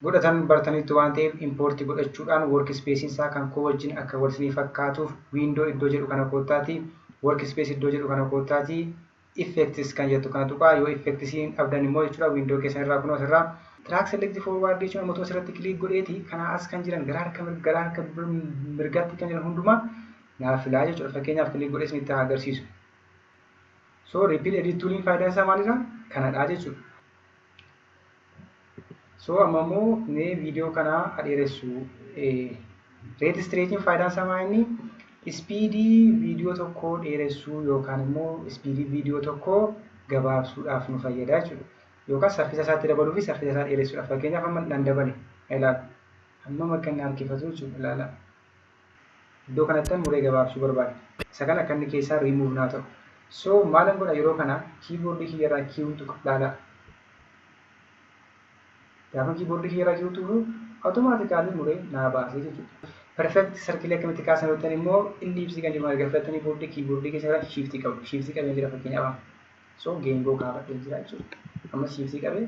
Godhatan bartaniitu waan ta'eef, import godhachuudhaan workspace isaa kan koo wajjin akka wal isinii fakkaatuuf window iddoo jedhu kana koottaati, workspace iddoo jedhu kana koottaati, effects kan jettu kana tuqaa. Yoo effects dhabdan immoo jechuudha, window keessan irraa kunoo asirraa track select forward jechuun ammoo asirratti click godheeti kana as kan jiran gara harka mirgaatti kan jiran hundumaa naaf filaa jechuudha. Fakkeenyaaf, click godhee isinitti haa agarsiisu. So ripple edit tooliin faayidaan isaa maalidha? Kanadha jechuudha. So amma immoo mee viidiyoo kana dheeressu. Rate stretching faayidaan isaa maal inni? Speedii viidiyoo tokkoo dheeressuu yookaan immoo speedii viidiyoo tokkoo gabaabsuudhaaf nu fayyada jechuudha. Yookaan saffisa isaatti dabaluu fi saffisa isaa dheeressuudhaaf. Fakkeenyaaf, amma nan dabale, ilaala. Hammam akka inni harkifatu jechuudha, ilaala. Iddoo kanatti muree gabaabsuu barbaada. Isa kana akka inni keessaa remove naa ta'u. So maalan godha yeroo kana? Keyboardii kiyyarraa Q tuqa, ilaala. Gaafa keyboardii kiyyarraa Q tuqu automatically muree naa baasee jechuudha. Perfect circle akkamitti kaasan yoo ta'an immoo, ellipse kan jedhamu erga filattanii booddee keyboardii keessa irraa shiftii qabu. Shiftii qabee jira fakkeenyaaf. So geengoo kaafadhee jira jechuudha. Amma shiftii qabee